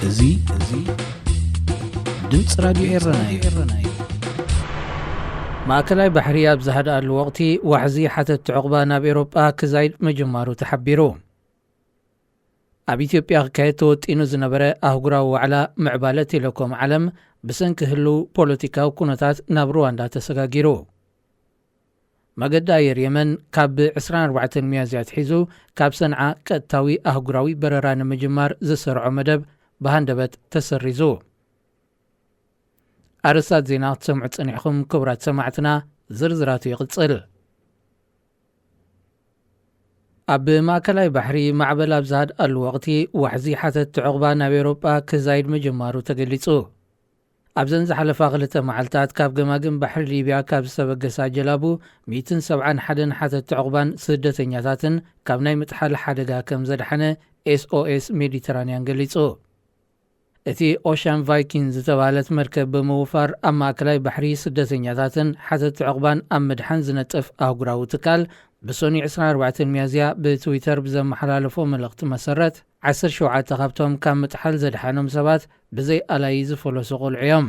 እዚ እዚ ድምፂ ራድዮ ኤረና እዩ። ማእከላይ ባሕሪ ኣብ ዝሃድኣሉ ወቕቲ ዋሕዚ ሓተት ዕቑባ ናብ ኤውሮጳ ክዛይድ ምጅማሩ ተሓቢሩ። ኣብ ኢትዮጵያ ክካየድ ተወጢኑ ዝነበረ ኣህጉራዊ ዋዕላ ምዕባለ ቴሌኮም ዓለም ብሰንኪ ህልው ፖለቲካዊ ኩነታት ናብ ሩዋንዳ ተሰጋጊሩ። መገዲ ኣየር የመን ካብ ዕስራን ኣርባዕተን ሚያዝያ ኣትሒዙ ካብ ሰንዓ ቀጥታዊ ኣህጉራዊ በረራ ንምጅማር ዝሰርዖ መደብ ብሃንደበት ተሰሪዙ። ኣርእስታት ዜና ክትሰምዑ ጸኒሕኹም ክቡራት ሰማዕትና፣ ዝርዝራቱ ይቕጽል። ኣብ ማእከላይ ባሕሪ ማዕበል ኣብ ዝሃድኣሉ ወቕቲ ዋሕዚ ሓተት ዕቑባ ናብ ኤውሮጳ ክዛይድ ምጅማሩ ተገሊጹ። ኣብዘን ዝሓለፋ ክልተ መዓልታት ካብ ገማግም ባሕሪ ሊብያ ካብ ዝተበገሳ ጀላቡ ሚእትን ሰብዓን ሓደን ሓተት ዕቑባን ስደተኛታትን ካብ ናይ ምጥሓል ሓደጋ ከም ዘድሓነ ኤስኦኤስ ሜዲተራንያን ገሊጹ። እቲ ኦሻን ቫይኪን ዝተባህለት መርከብ ብምውፋር ኣብ ማእከላይ ባሕሪ ስደተኛታትን ሓተት ዕቑባን ኣብ ምድሓን ዝነጥፍ ኣህጉራዊ ትካል ብሰኑይ ዕስራን ኣርባዕተን ሚያዝያ ብትዊተር ብዘመሓላለፎ መልእኽቲ መሰረት፣ ዓሰርተ ሸውዓተ ካብቶም ካብ ምጥሓል ዘድሓኖም ሰባት ብዘይ ኣላዪ ዝፈለሱ ቆልዑ እዮም።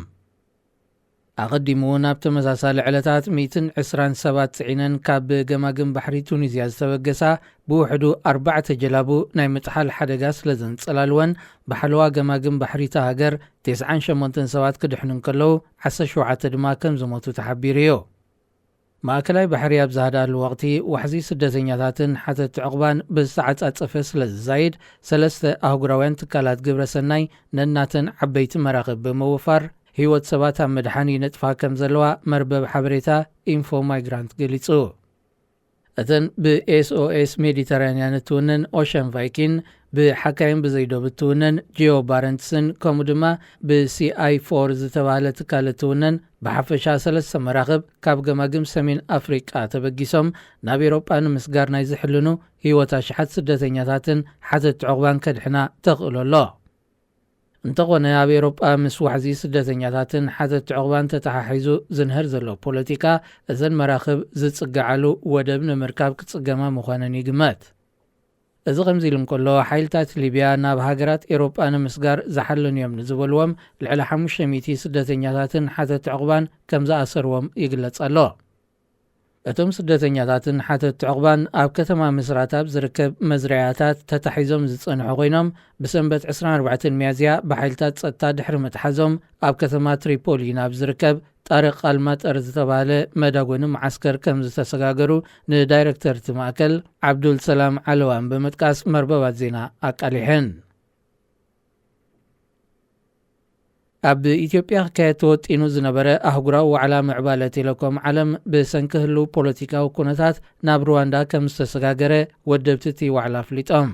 ኣቐዲሙ እውን ኣብ ተመሳሳሊ ዕለታት ሚእትን ዕስራን ሰባት ጽዒነን ካብ ገማግም ባሕሪ ቱኒዝያ ዝተበገሳ ብውሕዱ ኣርባዕተ ጀላቡ ናይ ምጥሓል ሓደጋ ስለ ዘንጸላልወን፣ ብሓለዋ ገማግም ባሕሪ እታ ሃገር ተስዓን ሸሞንተን ሰባት ክድሕኑ እንከለዉ፣ ዓሰርተ ሸውዓተ ድማ ከም ዝሞቱ ተሓቢሩ እዩ። ማእከላይ ባሕሪ ኣብ ዝሃድኣሉ ወቕቲ ዋሕዚ ስደተኛታትን ሓተት ዕቑባን ብዝተዓጻጸፈ ስለ ዝዛይድ፣ ሰለስተ ኣህጉራውያን ትካላት ግብረ ሰናይ ነናተን ዓበይቲ መራኽብ ብምውፋር ህይወት ሰባት ኣብ ምድሓን ይነጥፋ ከም ዘለዋ መርበብ ሓበሬታ ኢንፎ ማይግራንት ገሊጹ። እተን ብኤስኦኤስ ሜዲተራንያን እትውነን ኦሸን ቫይኪን፣ ብሓካይም ብዘይ ዶብ እትውነን ጂኦ ባረንትስን ከምኡ ድማ ብሲኣይ ፎር ዝተባህለ ትካል እትውነን ብሓፈሻ ሰለስተ መራኽብ ካብ ገማግም ሰሜን ኣፍሪቃ ተበጊሶም ናብ ኤውሮጳ ንምስጋር ናይ ዝሕልኑ ህይወት ኣሽሓት ስደተኛታትን ሓተት ዕቑባን ከድሕና ተኽእሎ ኣሎ። እንተኾነ ኣብ ኤውሮጳ ምስ ዋሕዚ ስደተኛታትን ሓተት ዕቑባን ተተሓሒዙ ዝንህር ዘሎ ፖለቲካ እዘን መራኽብ ዝጽግዓሉ ወደብ ንምርካብ ክጽገማ ምዃነን ይግመት። እዚ ከምዚ ኢሉ እንከሎ፣ ሓይልታት ሊብያ ናብ ሃገራት ኤውሮጳ ንምስጋር ዝሓለኑ እዮም ንዝበልዎም ልዕሊ ሓሙሽተ ሚእቲ ስደተኛታትን ሓተት ዕቑባን ከም ዝኣሰርዎም ይግለጽ ኣሎ። እቶም ስደተኛታትን ሓተት ዕቑባን ኣብ ከተማ ምስራት ኣብ ዝርከብ መዝረያታት ተታሒዞም ዝጸንሑ ኮይኖም፣ ብሰንበት ዕስራን ኣርባዕተን ሚያዝያ ብሓይልታት ጸጥታ ድሕሪ ምጥሓዞም ኣብ ከተማ ትሪፖሊ ናብ ዝርከብ ጣሪቕ ኣልማጠር ዝተባህለ መዳጎኒ መዓስከር ከም ዝተሰጋገሩ ንዳይረክተር እቲ ማእከል ዓብዱል ሰላም ዓለዋን ብምጥቃስ መርበባት ዜና ኣቃሊሐን። ኣብ ኢትዮጵያ ክካየድ ተወጢኑ ዝነበረ ኣህጉራዊ ዋዕላ ምዕባለ ቴሌኮም ዓለም ብሰንኪ ህልው ፖለቲካዊ ኩነታት ናብ ሩዋንዳ ከም ዝተሰጋገረ ወደብቲ እቲ ዋዕላ ኣፍሊጦም።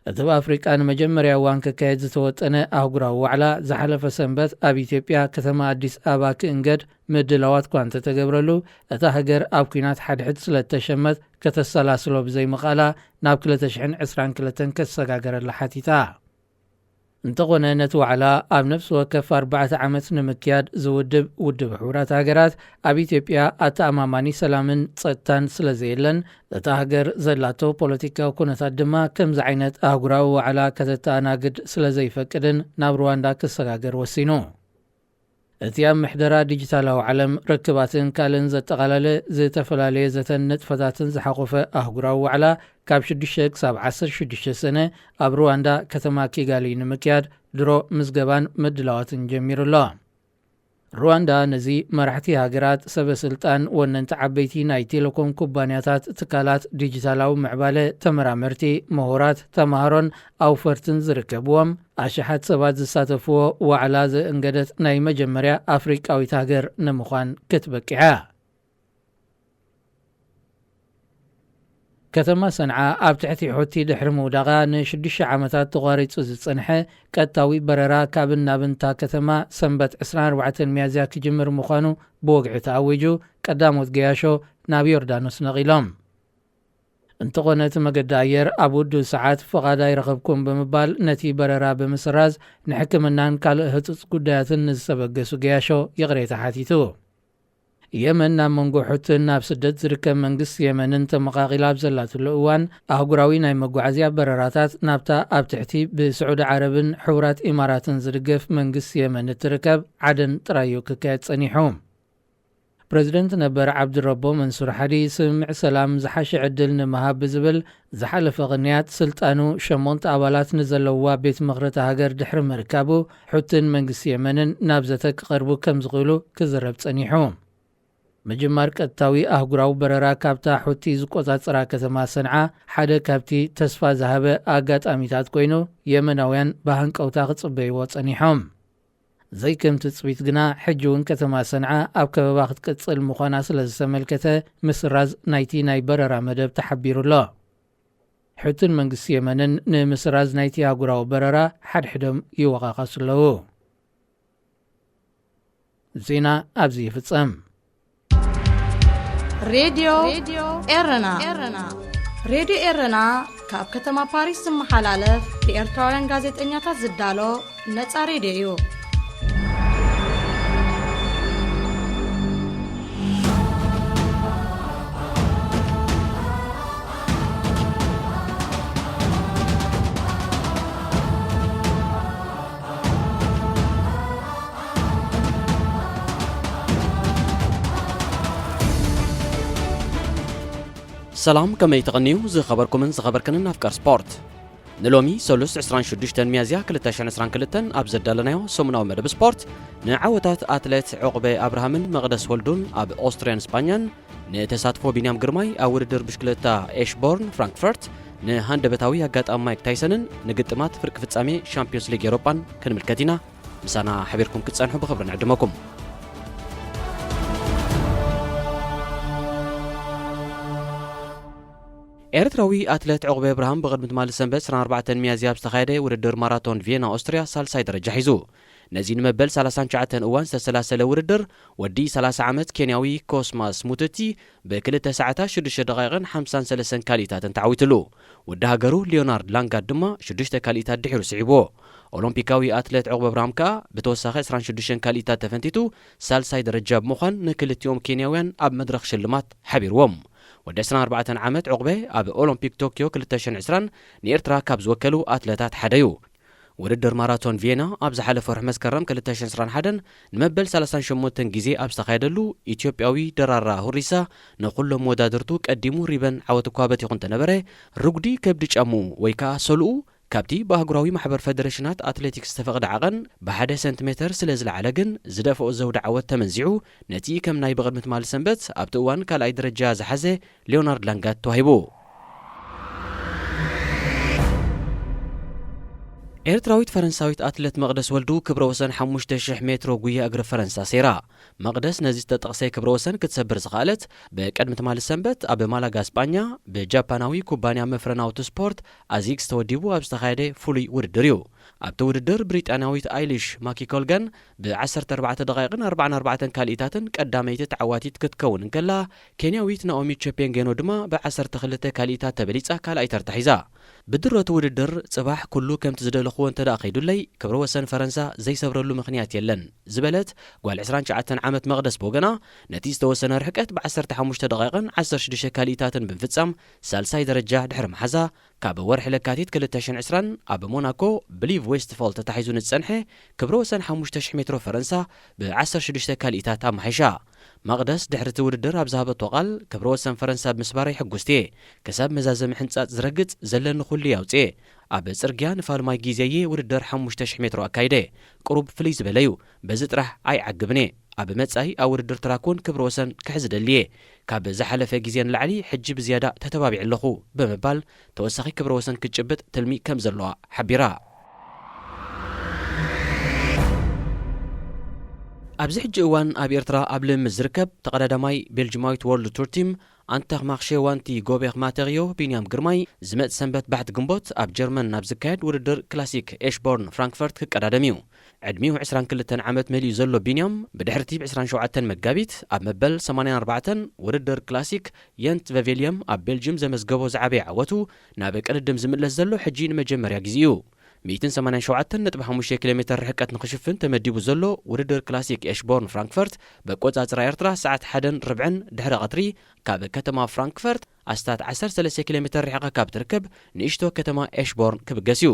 እቲ ኣብ ኣፍሪቃ ንመጀመርያ እዋን ክካየድ ዝተወጠነ ኣህጉራዊ ዋዕላ ዝሓለፈ ሰንበት ኣብ ኢትዮጵያ ከተማ ኣዲስ ኣበባ ክእንገድ ምድላዋት እኳ እንተተገብረሉ፣ እታ ሃገር ኣብ ኲናት ሓድሕድ ስለ እተሸመት ከተሰላስሎ ብዘይምኽኣላ ናብ ክልተ ሽሕን ዕስራን ክልተን ከተሰጋገረላ ሓቲታ። እንተኾነ ነቲ ዋዕላ ኣብ ነፍሲ ወከፍ ኣርባዕተ ዓመት ንምክያድ ዝውድብ ውድብ ሕቡራት ሃገራት ኣብ ኢትዮጵያ ኣተኣማማኒ ሰላምን ጸጥታን ስለ ዘየለን፣ እታ ሃገር ዘላቶ ፖለቲካዊ ኩነታት ድማ ከምዚ ዓይነት ኣህጉራዊ ዋዕላ ከተተኣናግድ ስለ ዘይፈቅድን ናብ ሩዋንዳ ክሰጋገር ወሲኑ። እቲ ኣብ ምሕደራ ዲጂታላዊ ዓለም ርክባትን ካልእን ዘጠቓለለ ዝተፈላለየ ዘተን ንጥፈታትን ዝሓቖፈ ኣህጉራዊ ዋዕላ ካብ ሽዱሽተ ክሳብ ዓሰርተ ሽዱሽተ ሰነ ኣብ ሩዋንዳ ከተማ ኪጋሊ ንምክያድ ድሮ ምዝገባን ምድላዋትን ጀሚሩ ኣሎ። ሩዋንዳ ነዚ መራሕቲ ሃገራት፣ ሰበ ስልጣን፣ ወነንቲ ዓበይቲ ናይ ቴሌኮም ኩባንያታት፣ ትካላት ዲጂታላዊ ምዕባለ፣ ተመራመርቲ፣ ምሁራት፣ ተማሃሮን ኣውፈርትን ዝርከብዎም ኣሽሓት ሰባት ዝሳተፍዎ ዋዕላ ዘእንገደት ናይ መጀመርያ ኣፍሪቃዊት ሃገር ንምዃን ክትበቅዕ እያ። ከተማ ሰንዓ ኣብ ትሕቲ ሑቲ ድሕሪ ምውዳቓ ንሽዱሽተ ዓመታት ተቋሪጹ ዝጸንሐ ቀጥታዊ በረራ ካብን ናብን እታ ከተማ ሰንበት ዕስራን ኣርባዕተን ሚያዝያ ክጅምር ምዃኑ ብወግዒ ተኣዊጁ፣ ቀዳሞት ገያሾ ናብ ዮርዳኖስ ነቒሎም። እንተኾነ እቲ መገዲ ኣየር ኣብ ውዱእ ሰዓት ፍቓድ ኣይረኸብኩን ብምባል ነቲ በረራ ብምስራዝ ንሕክምናን ካልእ ህጹጽ ጉዳያትን ንዝተበገሱ ገያሾ ይቕሬታ ሓቲቱ። የመን ናብ መንጎ ሑትን ናብ ስደት ዝርከብ መንግስቲ የመንን ተመቓቒላ ኣብ ዘላትሉ እዋን፣ ኣህጉራዊ ናይ መጓዓዝያ በረራታት ናብታ ኣብ ትሕቲ ብስዑዲ ዓረብን ሕቡራት ኢማራትን ዝድገፍ መንግስቲ የመን እትርከብ ዓደን ጥራዩ ክካየድ ጸኒሑ። ፕረዚደንት ነበር ዓብድረቦ መንሱር ሓዲ፣ ስምምዕ ሰላም ዝሓሸ ዕድል ንምሃብ ብዝብል ዝሓለፈ ቅንያት፣ ስልጣኑ ሸሞንተ ኣባላት ንዘለውዋ ቤት ምኽሪ እታ ሃገር ድሕሪ ምርካቡ፣ ሑትን መንግስቲ የመንን ናብ ዘተ ክቐርቡ ከም ዝኽእሉ ክዝረብ ጸኒሑ። ምጅማር ቀጥታዊ ኣህጉራዊ በረራ ካብታ ሑቲ ዝቆጻጸራ ከተማ ሰንዓ ሓደ ካብቲ ተስፋ ዝሃበ ኣጋጣሚታት ኮይኑ፣ የመናውያን ብሃንቀውታ ክጽበይዎ ጸኒሖም። ዘይከም ትጽቢት ግና፣ ሕጂ እውን ከተማ ሰንዓ ኣብ ከበባ ክትቅጽል ምዃና ስለ ዝተመልከተ፣ ምስራዝ ናይቲ ናይ በረራ መደብ ተሓቢሩ ኣሎ። ሑትን መንግስቲ የመንን ንምስራዝ ናይቲ ኣህጉራዊ በረራ ሓድሕዶም ይወቓቐሱ ኣለዉ። ዜና ኣብዚ ይፍጸም። ሬድዮ ኤረና። ሬድዮ ኤረና ካብ ከተማ ፓሪስ ዝመሓላለፍ ብኤርትራውያን ጋዜጠኛታት ዝዳሎ ነጻ ሬድዮ እዩ። ሰላም፣ ከመይ ተቐንዩ ዝኸበርኩምን ዝኸበርክንን ኣፍቃር ስፖርት? ንሎሚ ሰሉስ ዕስራን ሽዱሽተን ሚያዝያ ክልተ ሽሕን ዕስራን ክልተን ኣብ ዘዳለናዮ ሰሙናዊ መደብ ስፖርት፣ ንዓወታት ኣትሌት ዑቕበ ኣብርሃምን መቕደስ ወልዱን ኣብ ኦስትርያን ስጳኛን፣ ንተሳትፎ ቢንያም ግርማይ ኣብ ውድድር ብሽክለታ ኤሽቦርን ፍራንክፈርት፣ ንሃንደበታዊ ኣጋጣሚ ማይክ ታይሰንን ንግጥማት ፍርቂ ፍጻሜ ሻምፒዮንስ ሊግ ኤውሮጳን ክንምልከት ኢና። ምሳና ሓቢርኩም ክትጸንሑ ብኽብሪ ንዕድመኩም። ኤርትራዊ ኣትሌት ዑቕበ ኣብርሃም ብቕድሚ ትማሊ ሰንበት ዕስራን ኣርባዕተን ሚያዝያ ኣብ ዝተኻየደ ውድድር ማራቶን ቪየና ኦስትርያ ሳልሳይ ደረጃ ሒዙ። ነዚ ንመበል ሰላሳን ትሽዓተን እዋን ዝተሰላሰለ ውድድር፣ ወዲ ሰላሳ ዓመት ኬንያዊ ኮስማስ ሙትቲ ብክልተ ሰዓታት ሽዱሽተ ደቓይቕን ሓምሳን ሰለስተን ካሊእታትን ተዓዊትሉ። ወዲ ሃገሩ ሊዮናርድ ላንጋት ድማ ሽዱሽተ ካሊእታት ድሒሩ ስዒብዎ። ኦሎምፒካዊ ኣትሌት ዑቕበ ኣብርሃም ከኣ ብተወሳኺ ዕስራን ሽዱሽተን ካሊእታት ተፈንቲቱ ሳልሳይ ደረጃ ብምዃን ንክልቲኦም ኬንያውያን ኣብ መድረኽ ሽልማት ሓቢርዎም። ወዲ ዕስራን ኣርባዕተን ዓመት ዑቕበ ኣብ ኦሎምፒክ ቶክዮ ክልተ ሽሕን ዕስራን ንኤርትራ ካብ ዝወከሉ ኣትለታት ሓደ እዩ። ውድድር ማራቶን ቪየና ኣብ ዝሓለፈ ወርሒ መስከረም ክልተ ሽሕን ዕስራን ሓደን ንመበል ሰላሳን ሸሞንተን ግዜ ኣብ ዝተኻየደሉ፣ ኢትዮጵያዊ ደራራ ሁሪሳ ንኹሎም መወዳድርቱ ቀዲሙ ሪበን ዓወት እኳ በቲኹ እንተነበረ፣ ርጉዲ ከብዲ ጫምኡ ወይ ከኣ ሰልኡ ካብቲ ብኣህጉራዊ ማሕበር ፈደረሽናት ኣትሌቲክስ ዝተፈቕደ ዓቐን ብሓደ ሰንቲሜተር ስለ ዝለዓለ ግን፣ ዝደፍኦ ዘውዲ ዓወት ተመንዚዑ፣ ነቲ ከም ናይ ብቕድሚ ትማሊ ሰንበት ኣብቲ እዋን ካልኣይ ደረጃ ዝሓዘ ሊዮናርድ ላንጋት ተዋሂቡ። ኤርትራዊት ፈረንሳዊት ኣትሌት መቕደስ ወልዱ ክብረ ወሰን ሓሙሽተ ሽሕ ሜትሮ ጉያ እግሪ ፈረንሳ ሰይራ። መቕደስ ነዚ ዝተጠቕሰ ክብረ ወሰን ክትሰብር ዝኸኣለት፣ ብቅድሚ ትማሊ ሰንበት ኣብ ማላጋ ስጳኛ ብጃፓናዊ ኩባንያ መፍረ ናውቲ ስፖርት ኣዚክስ ተወዲቡ ኣብ ዝተኻየደ ፍሉይ ውድድር እዩ። ኣብቲ ውድድር ብሪጣንያዊት ኣይሊሽ ማኪኮልገን ብ ዓሰርተ ኣርባዕተ ደቓይቕን ኣርባዓን ኣርባዕተን ካልኢታትን ቀዳመይቲ ተዓዋቲት ክትከውን እንከላ፣ ኬንያዊት ናኦሚ ቸፔንጌኖ ድማ ብ ዓሰርተ ክልተ ካልኢታት ተበሊጻ ካልኣይ ተርታ ሒዛ። ብድረቱ ውድድር ጽባሕ ኩሉ ከምቲ ዝደለኽዎ እንተ ደኣ ከይዱለይ፣ ክብረ ወሰን ፈረንሳ ዘይሰብረሉ ምኽንያት የለን ዝበለት ጓል ዕስራን ትሽዓተን ዓመት መቕደስ ብወገና፣ ነቲ ዝተወሰነ ርሕቀት ብ ዓሰርተ ሓሙሽተ ደቓይቕን ዓሰርተ ሽዱሽተ ካልኢታትን ብምፍጻም ሳልሳይ ደረጃ ድሕሪ ምሓዛ፣ ካብ ወርሒ ለካቲት ክልተ ሽሕን ዕስራን ኣብ ሞናኮ ብሊቭ ዌስትፎል ተታሒዙ ንዝጸንሐ ክብረ ወሰን ሓሙሽተ ሽሕ ሜትሮ ፈረንሳ ብ ዓሰርተ ሽዱሽተ ካልኢታት ኣመሓይሻ። መቕደስ ድሕሪ እቲ ውድድር ኣብ ዝሃበቶ ቃል፣ ክብረ ወሰን ፈረንሳ ብምስባረይ ሕጉስቲ እየ። ክሳብ መዛዘሚ ሕንጻጽ ዝረግጽ ዘለኒ ኩሉ እየ ኣውጽኤ። ኣብ ጽርግያ ንፋልማይ ግዜ እየ ውድድር ሓሙሽተ ሽሕ ሜትሮ ኣካይደ። ቁሩብ ፍልይ ዝበለ እዩ። በዚ ጥራሕ ኣይዓግብን እየ። ኣብ መጻኢ ኣብ ውድድር ትራክ እውን ክብረ ወሰን ክሕዝ እደሊ እየ። ካብ ዝሓለፈ ግዜ ንላዕሊ ሕጂ ብዝያዳ ተተባቢዐ ኣለኹ ብምባል ተወሳኺ ክብረ ወሰን ክትጭብጥ ትልሚ ከም ዘለዋ ሓቢራ። ኣብዚ ሕጂ እዋን ኣብ ኤርትራ ኣብ ልምምድ ዝርከብ ተቐዳዳማይ ቤልጂማዊት ወርልድ ቱር ቲም ኣንተኽማኽሼ ዋንቲ ጎቤኽ ማተርዮ ቢንያም ግርማይ ዝመጽእ ሰንበት ባሕቲ ግንቦት ኣብ ጀርመን ናብ ዝካየድ ውድድር ክላሲክ ኤሽቦርን ፍራንክፈርት ክቀዳደም እዩ። ዕድሚኡ ዕስራን ክልተን ዓመት መሊኡ ዘሎ ቢንያም፣ ብድሕርቲ ብ ዕስራን ሸውዓተን መጋቢት ኣብ መበል ሰማንያን ኣርባዕተን ውድድር ክላሲክ የንት ቨቬልየም ኣብ ቤልጅም ዘመዝገቦ ዝዓበየ ዓወቱ፣ ናብ ቅድድም ዝምለስ ዘሎ ሕጂ ንመጀመርያ ግዜ እዩ። ሚእትን ሰማንያን ሸውዓተን ነጥቢ ሓሙሽተ ኪሎ ሜትር ርሕቀት ንኽሽፍን ተመዲቡ ዘሎ ውድድር ክላሲክ ኤሽቦርን ፍራንክፈርት፣ በቆጻጽራ ኤርትራ ሰዓት ሓደን ርብዕን ድሕሪ ቀትሪ፣ ካብ ከተማ ፍራንክፈርት ኣስታት ዓሰርተ ሰለስተ ኪሎ ሜትር ርሒቓ ካብ ትርከብ ንእሽቶ ከተማ ኤሽቦርን ክብገስ እዩ።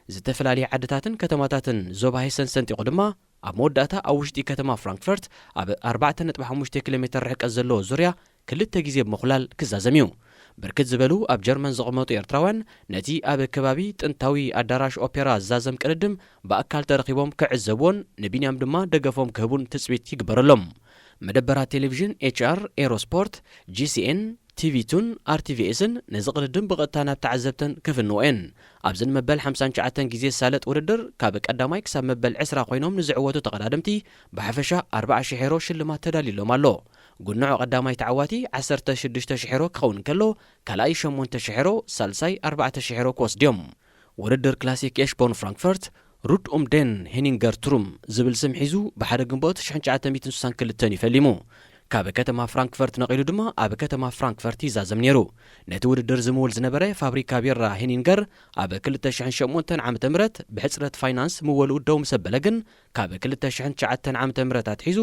ዝተፈላለያ ዓድታትን ከተማታትን ዞባ ሄሰን ሰንጢቑ ድማ፣ ኣብ መወዳእታ ኣብ ውሽጢ ከተማ ፍራንክፈርት ኣብ ኣርባዕተ ነጥቢ ሓሙሽተ ኪሎ ሜትር ርሕቀት ዘለዎ ዙርያ ክልተ ግዜ ብምኹላል ክዛዘም እዩ። ብርክት ዝበሉ ኣብ ጀርመን ዝቕመጡ ኤርትራውያን፣ ነቲ ኣብ ከባቢ ጥንታዊ ኣዳራሽ ኦፔራ ዝዛዘም ቅድድም ብኣካል ተረኺቦም ክዕዘብዎን ንቢንያም ድማ ደገፎም ክህቡን ትጽቢት ይግበረሎም። መደበራት ቴሌቪዥን ኤች ኣር፣ ኤሮስፖርት፣ ጂ ሲ ኤን፣ ቲ ቪ ቱን ኣር ቲ ቪ ኤስን ነዚ ቅድድም ብቐጥታ ናብ ተዓዘብተን ክፍንዎ እየን። ኣብዚ ንመበል ሓምሳን ትሽዓተን ግዜ ዝሳለጥ ውድድር፣ ካብ ቀዳማይ ክሳብ መበል ዕስራ ኮይኖም ንዝዕወቱ ተቐዳደምቲ ብሓፈሻ ኣርባዓ ሽሕ ዩሮ ሽልማት ተዳልዩሎም ኣሎ። ጉንዖ ቀዳማይ ተዓዋቲ ዓሰርተ ሽዱሽተ ሽሕ ዩሮ ክኸውን እንከሎ፣ ካልኣይ ሸሞንተ ሽሕ ዩሮ፣ ሳልሳይ ኣርባዕተ ሽሕ ዩሮ ክወስዱ እዮም። ውድድር ክላሲክ ኤሽቦርን ፍራንክፈርት፣ ሩድ ኡም ደን ሄኒንገር ትሩም ዝብል ስም ሒዙ ብሓደ ግንቦት ሽሕን ትሽዓተ ሚእትን ስሳን ክልተን እዩ ፈሊሙ። ካብ ከተማ ፍራንክፈርት ነቒሉ ድማ ኣብ ከተማ ፍራንክፈርት ይዛዘም ነይሩ። ነቲ ውድድር ዝምውል ዝነበረ ፋብሪካ ቢራ ሄኒንገር፣ ኣብ ክልተ ሽሕን ሸሞንተን ዓመተ ምህረት ብሕጽረት ፋይናንስ ምወልኡ ደው ምስ ኣበለ ግን፣ ካብ ክልተ ሽሕን ትሽዓተን ዓመተ ምህረት ኣትሒዙ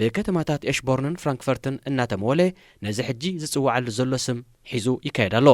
ብከተማታት ኤሽቦርንን ፍራንክፈርትን እናተመወለ ነዚ ሕጂ ዝጽውዓሉ ዘሎ ስም ሒዙ ይካየድ ኣሎ።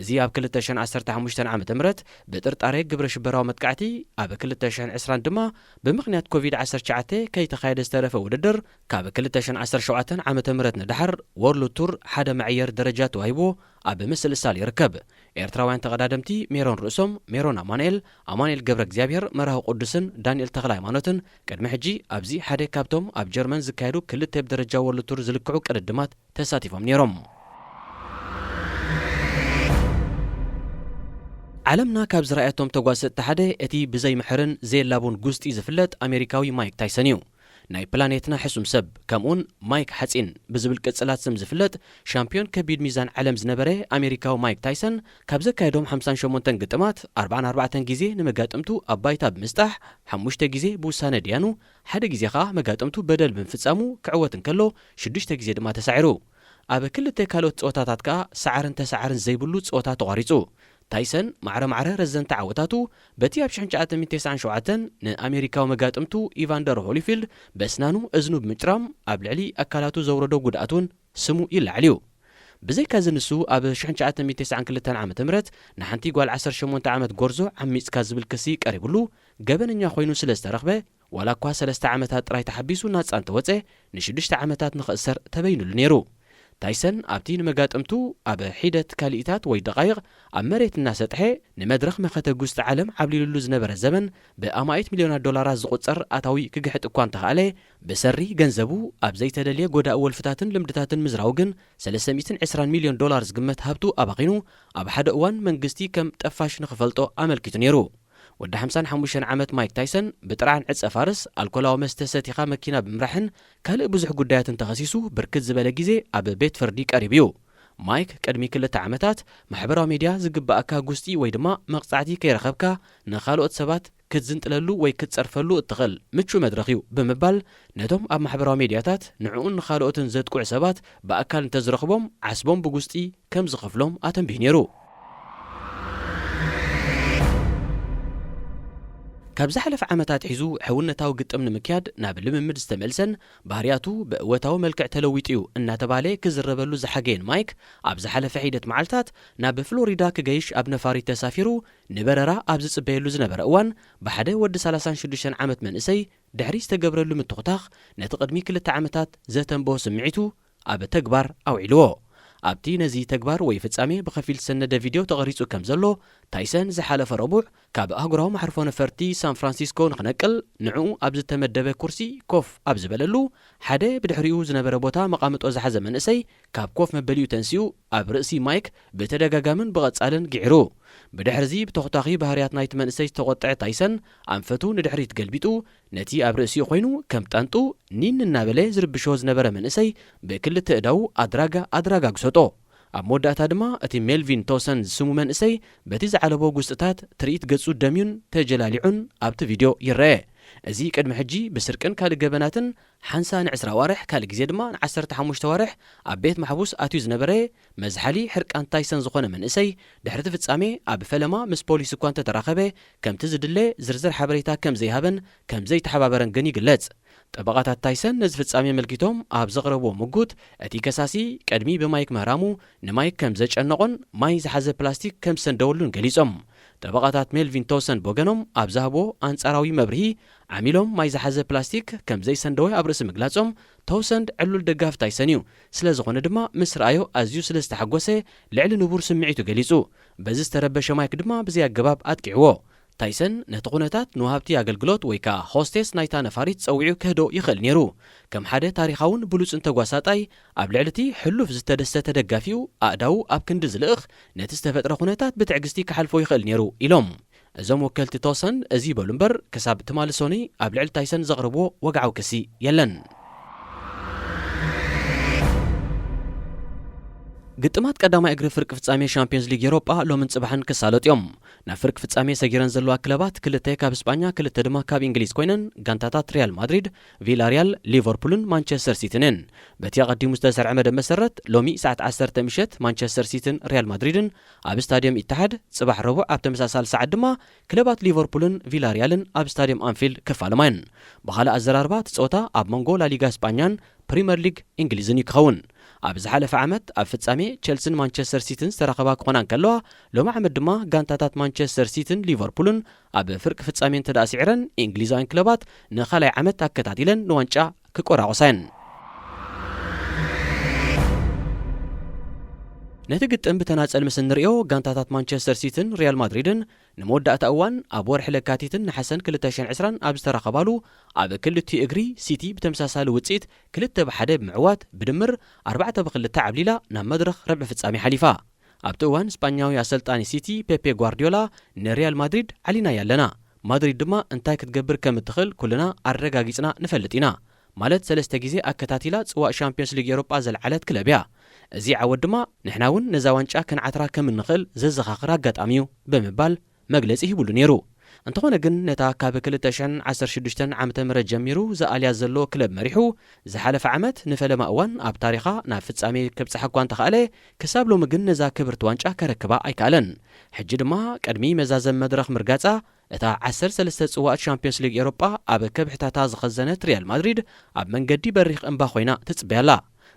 እዚ ኣብ ክልተ ሽሕን ዓሰርተ ሓሙሽተን ዓመተ ምህረት ብጥርጣሬ ግብረ ሽበራዊ መጥቃዕቲ፣ ኣብ ክልተ ሽሕን ዕስራን ድማ ብምኽንያት ኮቪድ ዓሰርተ ትሽዓተ ከይተኻየደ ዝተረፈ ውድድር፣ ካብ ክልተ ሽሕን ዓሰርተ ሸውዓተን ዓመተ ምህረት ንደሓር ወርልድ ቱር ሓደ መዐየሪ ደረጃ ተዋሂብዎ ኣብ ምስልሳል ይርከብ። ኤርትራውያን ተቐዳደምቲ ሜሮን ርእሶም፣ ሜሮን ኣማኑኤል፣ ኣማኑኤል ገብረ እግዚኣብሔር፣ መራዊ ቅዱስን ዳንኤል ተኽለ ሃይማኖትን ቅድሚ ሕጂ ኣብዚ ሓደ ካብቶም ኣብ ጀርመን ዝካየዱ ክልተ ብደረጃ ወርልድ ቱር ዝልክዑ ቅድድማት ተሳቲፎም ነይሮም። ዓለምና ካብ ዝረኣየቶም ተጓሰጥቲ ሓደ እቲ ብዘይምሕርን ዘየላቡን ጉስጢ ዝፍለጥ ኣሜሪካዊ ማይክ ታይሰን እዩ። ናይ ፕላኔትና ሕሱም ሰብ፣ ከምኡውን ማይክ ሓጺን ብዝብል ቅጽላት ስም ዝፍለጥ፣ ሻምፒዮን ከቢድ ሚዛን ዓለም ዝነበረ ኣሜሪካዊ ማይክ ታይሰን፣ ካብ ዘካየዶም ሓምሳን ሸሞንተን ግጥማት ኣርባዓን ኣርባዕተን ግዜ ንመጋጥምቱ ኣብ ባይታ ብምስጣሕ፣ ሓሙሽተ ግዜ ብውሳነ ድያኑ፣ ሓደ ግዜ ኸኣ መጋጥምቱ በደል ብምፍጻሙ ክዕወት እንከሎ፣ ሽዱሽተ ግዜ ድማ ተሳዒሩ። ኣብ ክልተ ካልኦት ጸወታታት ከኣ ሰዓርን ተሰዓርን ዘይብሉ ጸወታ ተቋሪጹ። ታይሰን ማዕረ ማዕረ ረዘንቲ ዓወታቱ፣ በቲ ኣብ ሽሕን ትሽዓተ ሚእትን ተስዓን ሸውዓተን ንኣሜሪካዊ መጋጥምቱ ኢቫንደር ሆሊፊልድ በስናኑ እዝኑ ብምጭራም ኣብ ልዕሊ ኣካላቱ ዘውረዶ ጉድኣት እውን ስሙ ይለዓል እዩ። ብዘይካዚ ንሱ ኣብ ሽሕን ትሽዓተ ሚእትን ተስዓን ክልተን ዓመተ ምህረት ንሓንቲ ጓል ዓሰርተ ሸሞንተ ዓመት ጎርዞ ዓሚጽካ ዝብል ክሲ ቀሪብሉ ገበነኛ ኮይኑ ስለ ዝተረኽበ፣ ዋላ እኳ ሰለስተ ዓመታት ጥራይ ተሓቢሱ ናጻ እንተወጸ፣ ንሽዱሽተ ዓመታት ንኽእሰር ተበይኑሉ ነይሩ። ታይሰን ኣብቲ ንመጋጥምቱ ኣብ ሒደት ካልኢታት ወይ ደቓይቕ ኣብ መሬት እናሰጥሐ ንመድረኽ መኸተ ጉስጢ ዓለም ዓብሊሉሉ ዝነበረ ዘበን ብኣማኢት ሚልዮናት ዶላራት ዝቑጸር ኣታዊ ክግሕጥ እኳ እንተኸኣለ፣ ብሰሪ ገንዘቡ ኣብ ዘይተደልየ ጎዳኢ ወልፍታትን ልምድታትን ምዝራው ግን ሰለስተ ሚእትን ዕስራን ሚልዮን ዶላር ዝግመት ሃብቱ ኣባኺኑ ኣብ ሓደ እዋን መንግስቲ ከም ጠፋሽ ንኽፈልጦ ኣመልኪቱ ነይሩ። ወዲ ሓምሳን ሓሙሽተን ዓመት ማይክ ታይሰን ብጥርዓን ዕጸ ፋርስ፣ ኣልኮላዊ መስተ ሰቲኻ መኪና ብምምራሕን ካልእ ብዙሕ ጉዳያትን ተኸሲሱ ብርክት ዝበለ ግዜ ኣብ ቤት ፍርዲ ቀሪቡ እዩ። ማይክ ቅድሚ ክልተ ዓመታት ማሕበራዊ ሜድያ ዝግባኣካ ጉስጢ ወይ ድማ መቕጻዕቲ ከይረኸብካ ንኻልኦት ሰባት ክትዝንጥለሉ ወይ ክትጸርፈሉ እትኽእል ምቹእ መድረኽ እዩ ብምባል ነቶም ኣብ ማሕበራዊ ሜድያታት ንዕኡን ንኻልኦትን ዘጥቅዑ ሰባት ብኣካል እንተዝረኽቦም ዓስቦም ብጉስጢ ከም ዝኸፍሎም ኣተንቢሁ ነይሩ። ካብ ዝሓለፈ ዓመታት ሒዙ ሕውነታዊ ግጥም ንምክያድ ናብ ልምምድ ዝተመልሰን ባህርያቱ ብእወታዊ መልክዕ ተለዊጡ እዩ እናተባህለ ክዝረበሉ ዝሓገየን ማይክ፣ ኣብ ዝሓለፈ ሒደት መዓልታት ናብ ፍሎሪዳ ክገይሽ ኣብ ነፋሪት ተሳፊሩ ንበረራ ኣብ ዝጽበየሉ ዝነበረ እዋን፣ ብሓደ ወዲ ሰላሳን ሽዱሽተን ዓመት መንእሰይ ድሕሪ ዝተገብረሉ ምትኹታኽ፣ ነቲ ቅድሚ ክልተ ዓመታት ዘተንበሆ ስምዒቱ ኣብ ተግባር ኣውዒልዎ። ኣብቲ ነዚ ተግባር ወይ ፍጻሜ ብኸፊል ዝሰነደ ቪድዮ ተቐሪጹ ከም ዘሎ፣ ታይሰን ዝሓለፈ ረቡዕ ካብ ኣህጉራዊ መዕርፎ ነፈርቲ ሳን ፍራንሲስኮ ንኽነቅል ንዕኡ ኣብ ዝተመደበ ኩርሲ ኮፍ ኣብ ዝበለሉ፣ ሓደ ብድሕሪኡ ዝነበረ ቦታ መቓምጦ ዝሓዘ መንእሰይ ካብ ኮፍ መበሊኡ ተንሲኡ ኣብ ርእሲ ማይክ ብተደጋጋምን ብቐጻልን ግዒሩ። ብድሕርዚ ብተኹታኺ ባህርያት ናይቲ መንእሰይ ዝተቖጥዐ ታይሰን ኣንፈቱ ንድሕሪት ገልቢጡ ነቲ ኣብ ርእሲኡ ኮይኑ ከም ጣንጡ ኒን እናበለ ዝርብሾ ዝነበረ መንእሰይ ብክልተ እዳዉ ኣድራጋ ኣድራጋ ግሰጦ። ኣብ መወዳእታ ድማ እቲ ሜልቪን ቶሰን ዝስሙ መንእሰይ በቲ ዝዓለቦ ጉስጥታት ትርኢት ገጹ ደምዩን ተጀላሊዑን ኣብቲ ቪድዮ ይረአ። እዚ ቅድሚ ሕጂ ብስርቅን ካልእ ገበናትን ሓንሳ ንዕስራ ኣዋርሕ፣ ካልእ ግዜ ድማ ንዓሰርተ ሓሙሽተ ኣዋርሕ ኣብ ቤት ማሕቡስ ኣትዩ ዝነበረ መዝሓሊ ሕርቃን ታይሰን ዝኾነ መንእሰይ፣ ድሕሪ እቲ ፍጻሜ ኣብ ፈለማ ምስ ፖሊስ እኳ እንተተራኸበ፣ ከምቲ ዝድለ ዝርዝር ሓበሬታ ከም ዘይሃበን ከም ዘይተሓባበረን ግን ይግለጽ። ጠበቓታት ታይሰን ነዚ ፍጻሜ ኣመልኪቶም ኣብ ዘቕረብዎ ምጉት፣ እቲ ከሳሲ ቅድሚ ብማይክ ምህራሙ ንማይክ ከም ዘጨነቖን ማይ ዝሓዘ ፕላስቲክ ከም ዝሰንደወሉን ገሊጾም። ጠበቓታት ሜልቪን ቶውሰንድ ብወገኖም ኣብ ዝሃብዎ ኣንጻራዊ መብርሂ፣ ዓሚሎም ማይ ዝሓዘ ፕላስቲክ ከም ዘይሰንደወ ኣብ ርእሲ ምግላጾም፣ ቶውሰንድ ዕሉል ደጋፊ ታይሰን እዩ። ስለ ዝኾነ ድማ ምስ ረኣዮ ኣዝዩ ስለ ዝተሓጎሰ ልዕሊ ንቡር ስምዒቱ ገሊጹ። በዚ ዝተረበሸ ማይክ ድማ ብዘይ ኣገባብ ኣጥቂዕዎ። ታይሰን ነቲ ኩነታት ንወሃብቲ ኣገልግሎት ወይ ከኣ ሆስቴስ ናይታ ነፋሪት ጸዊዑ ከህድኦ ይኽእል ነይሩ። ከም ሓደ ታሪኻውን ብሉጽን ተጓሳጣይ፣ ኣብ ልዕሊ እቲ ሕሉፍ ዝተደሰተ ደጋፊኡ ኣእዳዉ ኣብ ክንዲ ዝልእኽ፣ ነቲ ዝተፈጥረ ኩነታት ብትዕግስቲ ክሓልፎ ይኽእል ነይሩ ኢሎም። እዞም ወከልቲ ቶውሰንድ እዚ ይበሉ እምበር፣ ክሳብ ትማሊ ሶኑይ ኣብ ልዕሊ ታይሰን ዘቕረብዎ ወግዓዊ ክሲ የለን። ግጥማት ቀዳማይ እግሪ ፍርቂ ፍጻሜ ሻምፒዮንስ ሊግ ኤውሮጳ ሎምን ጽባሕን ክሳለጡ እዮም። ናብ ፍርቂ ፍጻሜ ሰጊረን ዘለዋ ክለባት ክልተ ካብ ስጳኛ፣ ክልተ ድማ ካብ እንግሊዝ ኮይነን፣ ጋንታታት ሪያል ማድሪድ፣ ቪላሪያል፣ ሊቨርፑልን ማንቸስተር ሲቲን እየን። በቲ ኣቐዲሙ ዝተሰርዐ መደብ መሰረት፣ ሎሚ ሰዓት ዓሰርተ ምሸት ማንቸስተር ሲቲን ሪያል ማድሪድን ኣብ ስታድየም ኢትሓድ፣ ጽባሕ ረቡዕ ኣብ ተመሳሳሊ ሰዓት ድማ ክለባት ሊቨርፑልን ቪላሪያልን ኣብ ስታድየም ኣንፊልድ ክፋለማ እየን። ብኻልእ ኣዘራርባ፣ እቲ ጸወታ ኣብ መንጎ ላሊጋ ስጳኛን ፕሪምየር ሊግ እንግሊዝን እዩ ክኸውን። ኣብ ዝሓለፈ ዓመት ኣብ ፍጻሜ ቸልሲን ማንቸስተር ሲቲን ዝተራኸባ ክኾና እንከለዋ፣ ሎሚ ዓመት ድማ ጋንታታት ማንቸስተር ሲቲን ሊቨርፑልን ኣብ ፍርቂ ፍጻሜ እንተ ደኣ ስዒረን፣ እንግሊዛውያን ክለባት ንኻልኣይ ዓመት ኣከታቲለን ንዋንጫ ክቆራቆሳ እየን። ነቲ ግጥም ብተናጸል ምስ እንርእዮ፣ ጋንታታት ማንቸስተር ሲቲን ሪያል ማድሪድን ንመወዳእታ እዋን ኣብ ወርሒ ለካቲትን ነሓሰን ክልተ ሽሕን ዕስራን ኣብ ዝተራኸባሉ፣ ኣብ ክልቲኡ እግሪ ሲቲ ብተመሳሳሊ ውጽኢት ክልተ ብሓደ ብምዕዋት፣ ብድምር ኣርባዕተ ብክልተ ዓብሊላ ናብ መድረኽ ርብዒ ፍጻሜ ሓሊፋ። ኣብቲ እዋን፣ ስጳኛዊ ኣሰልጣኒ ሲቲ ፔፔ ጓርዲዮላ ንሪያል ማድሪድ ዓሊናያ ኣለና። ማድሪድ ድማ እንታይ ክትገብር ከም እትኽእል ኩልና ኣረጋጊጽና ንፈልጥ ኢና። ማለት፣ ሰለስተ ግዜ ኣከታቲላ ጽዋእ ሻምፒዮንስ ሊግ ኤውሮጳ ዘልዓለት ክለብ እያ። እዚ ዓወት ድማ ንሕና እውን ነዛ ዋንጫ ክንዓትራ ከም እንኽእል ዘዘኻኽር ኣጋጣሚ እዩ ብምባል መግለጺ ሂቡሉ ነይሩ። እንተኾነ ግን፣ ነታ ካብ ክልተ ሽሕን ዓሰርተ ሽዱሽተን ዓመተ ምህረት ጀሚሩ ዝኣልያ ዘሎ ክለብ መሪሑ፣ ዝሓለፈ ዓመት ንፈለማ እዋን ኣብ ታሪኻ ናብ ፍጻሜ ከብጽሓ እኳ እንተኸኣለ፣ ክሳብ ሎሚ ግን ነዛ ክብርቲ ዋንጫ ከረክባ ኣይከኣለን። ሕጂ ድማ ቅድሚ መዛዘም መድረኽ ምርጋጻ፣ እታ ዓሰርተ ሰለስተ ጽዋእት ሻምፒዮንስ ሊግ ኤውሮጳ ኣብ ከብሕታታ ዝኸዘነት ሪያል ማድሪድ ኣብ መንገዲ በሪኽ እምባ ኮይና ትጽበያ ኣላ።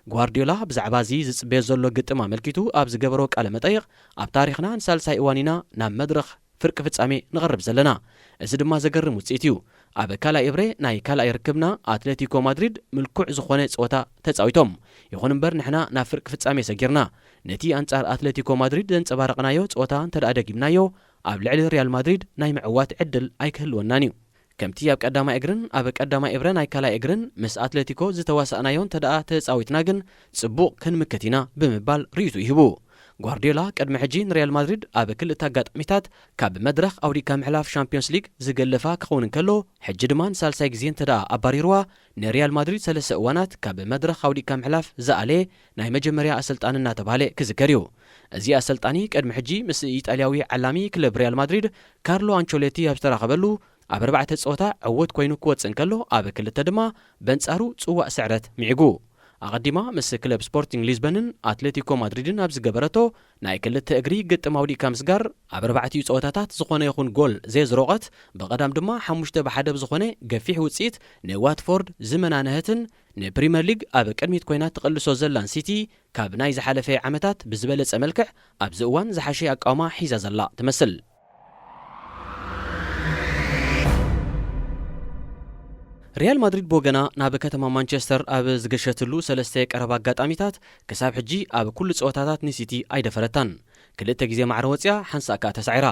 ጓርዲዮላ ብዛዕባ እዚ ዝጽበዮ ዘሎ ግጥም ኣመልኪቱ ኣብ ዝገበሮ ቃለ መጠይቕ፣ ኣብ ታሪኽና ንሳልሳይ እዋን ኢና ናብ መድረኽ ፍርቂ ፍጻሜ ንቐርብ ዘለና። እዚ ድማ ዘገርም ውጽኢት እዩ። ኣብ ካልኣይ እብረ ናይ ካልኣይ ርክብና ኣትሌቲኮ ማድሪድ ምልኩዕ ዝኾነ ጸወታ ተጻዊቶም። ይኹን እምበር ንሕና ናብ ፍርቂ ፍጻሜ ሰጊርና። ነቲ ኣንጻር ኣትሌቲኮ ማድሪድ ዘንጸባረቕናዮ ጸወታ እንተ ደኣ ደጊምናዮ፣ ኣብ ልዕሊ ሪያል ማድሪድ ናይ ምዕዋት ዕድል ኣይክህልወናን እዩ። ከምቲ ኣብ ቀዳማይ እግርን ኣብ ቀዳማይ እብረ ናይ ካልኣይ እግርን ምስ ኣትሌቲኮ ዝተዋሳእናዮ እንተ ደኣ ተጻዊትና ግን ጽቡቕ ክንምክት ኢና ብምባል ርእይቱ ይህቡ። ጓርዲዮላ ቅድሚ ሕጂ ንሪያል ማድሪድ ኣብ ክልተ ኣጋጣሚታት ካብ መድረኽ ኣውዲቕካ ምሕላፍ ሻምፒዮንስ ሊግ ዝገለፋ ክኸውን እንከሎ፣ ሕጂ ድማ ንሳልሳይ ግዜ እንተ ደኣ ኣባሪርዋ፣ ንሪያል ማድሪድ ሰለስተ እዋናት ካብ መድረኽ ኣውዲቕካ ምሕላፍ ዝኣለየ ናይ መጀመርያ ኣሰልጣኒ እናተባህለ ክዝከር እዩ። እዚ ኣሰልጣኒ ቅድሚ ሕጂ ምስ ኢጣልያዊ ዓላሚ ክለብ ሪያል ማድሪድ ካርሎ ኣንቸሎቲ ኣብ ዝተራኸበሉ፣ ኣብ ኣርባዕተ ጸወታ ዕዉት ኮይኑ ክወጽእ እንከሎ፣ ኣብ ክልተ ድማ በንጻሩ ጽዋእ ስዕረት ምዒጉ። ኣቐዲማ ምስ ክለብ ስፖርቲንግ ሊዝበንን ኣትሌቲኮ ማድሪድን ኣብ ዝገበረቶ ናይ ክልተ እግሪ ግጥም ኣውዲቕካ ምስጋር፣ ኣብ ኣርባዕቲኡ ጸወታታት ዝኾነ ይኹን ጎል ዘየዝረቖት፣ ብቐዳም ድማ ሓሙሽተ ብሓደ ብዝኾነ ገፊሕ ውጽኢት ንዋትፎርድ ዝመናነሀትን ንፕሪምየር ሊግ ኣብ ቅድሚት ኮይና ትቕልሶ ዘላን ሲቲ፣ ካብ ናይ ዝሓለፈ ዓመታት ብዝበለጸ መልክዕ ኣብዚ እዋን ዝሓሸ ኣቃውማ ሒዛ ዘላ ትመስል። ሪያል ማድሪድ ብወገና ናብ ከተማ ማንቸስተር ኣብ ዝገሸትሉ ሰለስተ ቀረባ ኣጋጣሚታት፣ ክሳብ ሕጂ ኣብ ኩሉ ጸወታታት ንሲቲ ኣይደፈረታን። ክልተ ግዜ ማዕረ ወጽያ፣ ሓንሳእ ከኣ ተሳዒራ።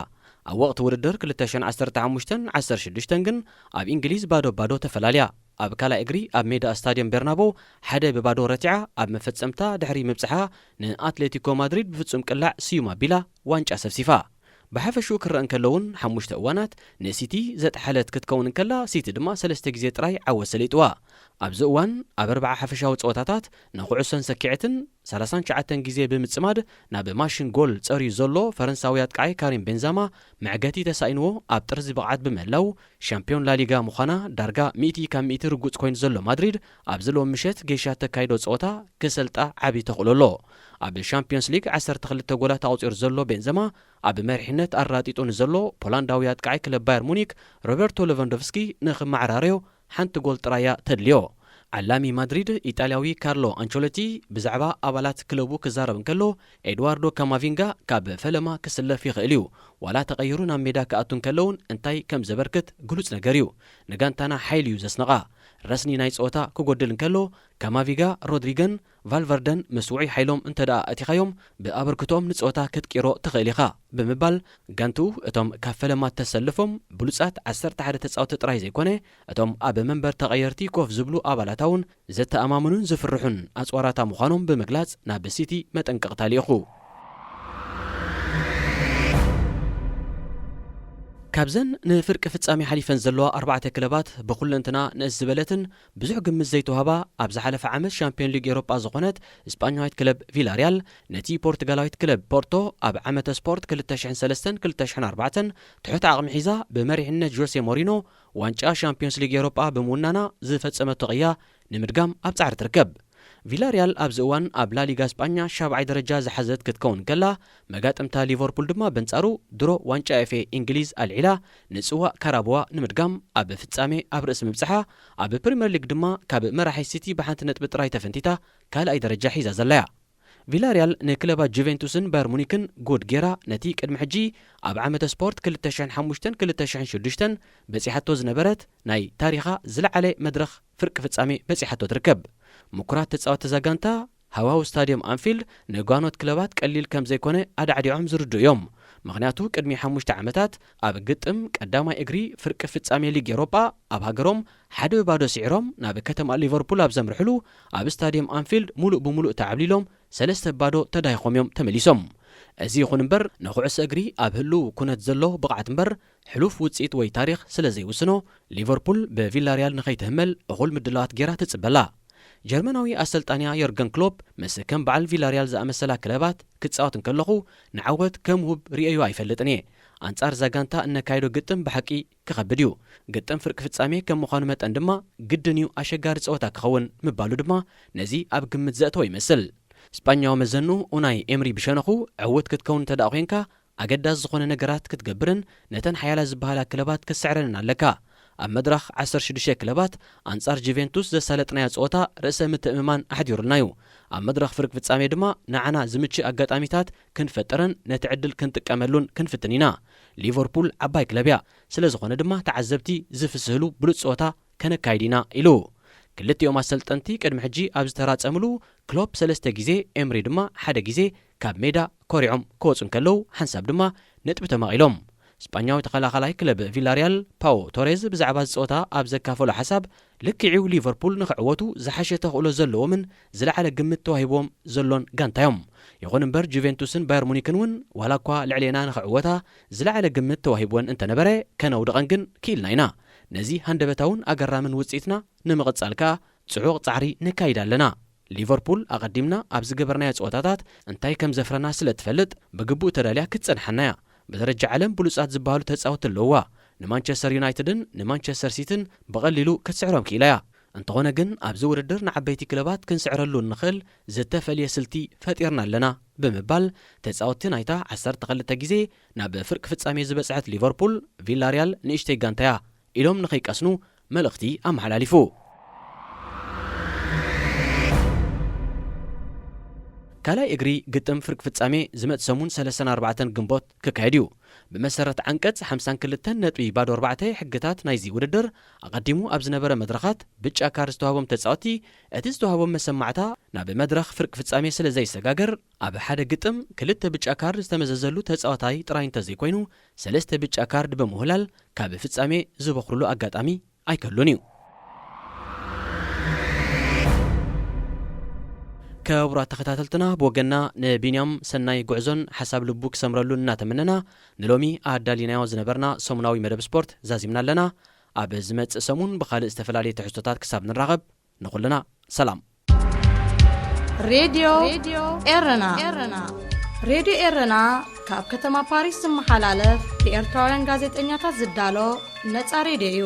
ኣብ ወቕቲ ውድድር ክልተ ሽሕን ዓሰርተ ሓሙሽተን ዓሰርተ ሽዱሽተን ግን ኣብ እንግሊዝ ባዶ ባዶ ተፈላልያ። ኣብ ካልኣይ እግሪ ኣብ ሜዳ ስታድየም ቤርናቦ ሓደ ብባዶ ረቲዓ ኣብ መፈጸምታ ድሕሪ ምብጽሓ ንኣትሌቲኮ ማድሪድ ብፍጹም ቅላዕ ስዩም ኣቢላ ዋንጫ ሰብሲፋ። ብሓፈሽኡ ክረአ እንከሎ እውን ሓሙሽተ እዋናት ንሲቲ ዘጥሓለት ክትከውን እንከላ፣ ሲቲ ድማ ሰለስተ ግዜ ጥራይ ዓወት ሰሊጥዋ። ኣብዚ እዋን ኣብ ኣርብዓ ሓፈሻዊ ጸወታታት ንኩዕሶን ሰኪዐትን ሰላሳን ትሽዓተን ግዜ ብምጽማድ ናብ ማሽን ጎል ጸርዩ ዘሎ ፈረንሳዊ ኣጥቃዓይ ካሪም ቤንዛማ መዕገቲ ተሳኢንዎ ኣብ ጥርዚ ብቕዓት ብምህላው፣ ሻምፒዮን ላሊጋ ምዃና ዳርጋ ሚእቲ ካብ ሚእቲ ርጉጽ ኮይኑ ዘሎ ማድሪድ፣ ኣብዚ ሎሚ ምሸት ጌሻ ተካይዶ ጸወታ ክሰልጣ ዓቢ ተኽእሎ ኣሎ። ኣብ ሻምፒዮንስ ሊግ ዓሰርተ ክልተ ጎላት ኣቑጺሩ ዘሎ ቤንዘማ፣ ኣብ መሪሕነት ኣራጢጡ ንዘሎ ፖላንዳዊ ኣጥቃዓይ ክለብ ባየር ሙኒክ ሮበርቶ ሌቫንዶቭስኪ ንኽመዓራረዮ ሓንቲ ጎል ጥራይ እያ ተድልዮ። ዓላሚ ማድሪድ ኢጣልያዊ ካርሎ ኣንቸሎቲ ብዛዕባ ኣባላት ክለቡ ክዛረብ እንከሎ፣ ኤድዋርዶ ካማቪንጋ ካብ ፈለማ ክስለፍ ይኽእል እዩ። ዋላ ተቐይሩ ናብ ሜዳ ክኣቱ እንከሎ እውን እንታይ ከም ዘበርክት ግሉጽ ነገር እዩ። ንጋንታና ሓይሊ እዩ ዘስንቓ። ረስኒ ናይ ጸወታ ክጎድል እንከሎ፣ ካማቪጋ፣ ሮድሪገን ቫልቨርደን ምስ ውዑይ ሓይሎም እንተ ደኣ ኣእቲኻዮም፣ ብኣበርክቶኦም ንጸወታ ክትቂሮ ትኽእል ኢኻ ብምባል፣ ጋንትኡ እቶም ካብ ፈለማ ተሰልፎም ብሉጻት ዓሰርተ ሓደ ተጻወቲ ጥራይ ዘይኮነ፣ እቶም ኣብ መንበር ተቐየርቲ ኮፍ ዝብሉ ኣባላታ እውን ዘተኣማምኑን ዝፍርሑን ኣጽዋራታ ምዃኖም ብምግላጽ ናብ ሲቲ መጠንቀቕታ ልኢኹ። ካብዘን ንፍርቂ ፍጻሜ ሓሊፈን ዘለዋ ኣርባዕተ ክለባት ብኹለንትና ንእስ ዝበለትን ብዙሕ ግምት ዘይተዋህባ ኣብ ዝሓለፈ ዓመት ሻምፒዮን ሊግ ኤውሮጳ ዝኾነት ስጳኛዊት ክለብ ቪላሪያል ነቲ ፖርቱጋላዊት ክለብ ፖርቶ ኣብ ዓመተ ስፖርት ክልተ ሽሕን ሰለስተን ክልተ ሽሕን ኣርባዕተን ትሑት ዓቕሚ ሒዛ ብመሪሕነት ጆሴ ሞሪኖ ዋንጫ ሻምፒዮንስ ሊግ ኤውሮጳ ብምውናና ዝፈጸመቶ ቅያ ንምድጋም ኣብ ጻዕሪ ትርከብ። ቪላሪያል ኣብዚ እዋን ኣብ ላሊጋ ስጳኛ ሻብዓይ ደረጃ ዝሓዘት ክትከውን ከላ፣ መጋጥምታ ሊቨርፑል ድማ በንጻሩ ድሮ ዋንጫ ኤፍ ኤ እንግሊዝ ኣልዒላ ንጽዋእ ካራቦዋ ንምድጋም ኣብ ፍጻሜ ኣብ ርእሲ ምብጽሓ፣ ኣብ ፕሪምየር ሊግ ድማ ካብ መራሒ ሲቲ ብሓንቲ ነጥቢ ጥራይ ተፈንቲታ ካልኣይ ደረጃ ሒዛ ዘላ እያ። ቪላሪያል ንክለባት ጁቬንቱስን ባየር ሙኒክን ጉድ ጌራ ነቲ ቅድሚ ሕጂ ኣብ ዓመተ ስፖርት ክልተ ሽሕን ሓሙሽተን ክልተ ሽሕን ሽዱሽተን በጺሓቶ ዝነበረት ናይ ታሪኻ ዝለዓለ መድረኽ ፍርቂ ፍጻሜ በጺሓቶ ትርከብ። ምኩራት ተጻወትቲ እዛ ጋንታ ሃዋሁ ስታድዮም ኣንፊልድ ንጓኖት ክለባት ቀሊል ከም ዘይኮነ ኣዳዕዲዖም ዝርድኡ እዮም። ምኽንያቱ ቅድሚ ሓሙሽተ ዓመታት ኣብ ግጥም ቀዳማይ እግሪ ፍርቂ ፍጻሜ ሊግ ኤውሮጳ ኣብ ሃገሮም ሓደ ብባዶ ስዒሮም ናብ ከተማ ሊቨርፑል ኣብ ዘምርሕሉ ኣብ ስታድዮም ኣንፊልድ ሙሉእ ብሙሉእ ተዓብሊሎም ሰለስተ ባዶ ተዳሂኾም እዮም ተመሊሶም። እዚ ይኹን እምበር ንኩዕሶ እግሪ ኣብ ህልው ኩነት ዘሎ ብቕዓት እምበር ሕሉፍ ውጽኢት ወይ ታሪኽ ስለ ዘይውስኖ፣ ሊቨርፑል ብቪላሪያል ንኸይትህመል እኹል ምድላዋት ጌራ ትጽበላ። ጀርመናዊ ኣሰልጣንያ ዮርገን ክሎፕ ምስ ከም በዓል ቪላሪያል ዝኣመሰላ ክለባት ክጻወት እንከለኹ ንዓወት ከም ውብ ርእየዮ ኣይፈልጥን እየ። ኣንጻር እዛ ጋንታ እነካይዶ ግጥም ብሓቂ ክኸብድ እዩ። ግጥም ፍርቂ ፍጻሜ ከም ምዃኑ መጠን ድማ ግድን እዩ ኣሸጋሪ ጸወታ ክኸውን ምባሉ ድማ ነዚ ኣብ ግምት ዘእተወ ይመስል። ስጳኛዊ መዘኑ ኡናይ ኤምሪ ብሸነኹ ዕውት ክትከውን እንተ ደኣ ኮንካ ኣገዳሲ ዝኾነ ነገራት ክትገብርን ነተን ሓያላት ዝበሃላ ክለባት ክትስዕረንን ኣለካ። ኣብ መድረኽ ዓሰርተ ሽዱሽተ ክለባት ኣንጻር ጁቬንቱስ ዘሳለጥናዮ ጸወታ ርእሰ ምትእምማን ኣሕዲሩልና እዩ። ኣብ መድረኽ ፍርቂ ፍጻሜ ድማ ንዓና ዝምችእ ኣጋጣሚታት ክንፈጥርን ነቲ ዕድል ክንጥቀመሉን ክንፍትን ኢና። ሊቨርፑል ዓባይ ክለብ እያ። ስለ ዝኾነ ድማ ተዓዘብቲ ዝፍስህሉ ብሉጽ ጸወታ ከነካይድ ኢና ኢሉ። ክልቲኦም ኣሰልጠንቲ ቅድሚ ሕጂ ኣብ ዝተራጸምሉ ክሎፕ ሰለስተ ግዜ ኤምሪ ድማ ሓደ ግዜ ካብ ሜዳ ኮሪዖም ክወጹ እንከለዉ ሓንሳብ ድማ ነጥቢ ተማቒሎም። ስጳኛዊ ተኸላኻላይ ክለብ ቪላሪያል ፓው ቶሬዝ ብዛዕባ ዝጸወታ ኣብ ዘካፈሎ ሓሳብ ልክዒው ሊቨርፑል ንኽዕወቱ ዝሓሸ ተኽእሎ ዘለዎምን ዝለዓለ ግምት ተዋሂብዎም ዘሎን ጋንታ እዮም። ይኹን እምበር ጁቬንቱስን ባየር ሙኒክን እውን ዋላ እኳ ልዕሌና ንኽዕወታ ዝለዓለ ግምት ተዋሂብወን እንተነበረ ከነውድቐን ግን ክኢልና ኢና። ነዚ ሃንደበታውን ኣገራምን ውጽኢትና ንምቕጻል ከኣ ጽዑቕ ጻዕሪ ነካይድ ኣለና። ሊቨርፑል ኣቐዲምና ኣብ ዝገበርናዮ ጸወታታት እንታይ ከም ዘፍረና ስለ እትፈልጥ ብግቡእ ተዳልያ ክትጸንሓና እያ። ብደረጃ ዓለም ብሉጻት ዝበሃሉ ተጻወትቲ ኣለውዋ። ንማንቸስተር ዩናይትድን ንማንቸስተር ሲትን ብቐሊሉ ክትስዕሮም ክኢላ እያ። እንተኾነ ግን ኣብዚ ውድድር ንዓበይቲ ክለባት ክንስዕረሉ እንኽእል ዝተፈልየ ስልቲ ፈጢርና ኣለና ብምባል ተጻወትቲ ናይታ ዓሰርተ ክልተ ግዜ ናብ ፍርቂ ፍጻሜ ዝበጽሐት ሊቨርፑል ቪላሪያል ንእሽተይ ጋንታ እያ ኢሎም ንኸይቀስኑ መልእኽቲ ኣመሓላሊፉ። ካልኣይ እግሪ ግጥም ፍርቂ ፍጻሜ ዝመጽእ ሰሙን ሰለስተን ኣርባዕተን ግንቦት ክካየድ እዩ። ብመሰረት ዓንቀጽ ሓምሳን ክልተን ነጥቢ ባዶ ኣርባዕተ ሕግታት ናይዚ ውድድር ኣቐዲሙ ኣብ ዝነበረ መድረኻት ብጫ ካርድ ዝተዋህቦም ተጻወትቲ እቲ ዝተዋህቦም መሰማዕታ ናብ መድረኽ ፍርቂ ፍጻሜ ስለ ዘይሰጋገር ኣብ ሓደ ግጥም ክልተ ብጫ ካርድ ዝተመዘዘሉ ተጻዋታይ ጥራይ እንተዘይኮይኑ ሰለስተ ብጫ ካርድ ብምውህላል ካብ ፍጻሜ ዝበኹርሉ ኣጋጣሚ ኣይከሉን እዩ። ክቡራት ተኸታተልትና ብወገንና ንቢንያም ሰናይ ጉዕዞን ሓሳብ ልቡ ክሰምረሉን እናተመነና ንሎሚ ኣዳሊናዮ ዝነበርና ሰሙናዊ መደብ ስፖርት ዛዚምና ኣለና። ኣብ ዝመጽእ ሰሙን ብኻልእ ዝተፈላለየ ትሕዝቶታት ክሳብ ንራኸብ ንኹልና ሰላም። ሬድዮ ኤረና። ሬድዮ ኤረና ካብ ከተማ ፓሪስ ዝመሓላለፍ ብኤርትራውያን ጋዜጠኛታት ዝዳሎ ነጻ ሬድዮ እዩ።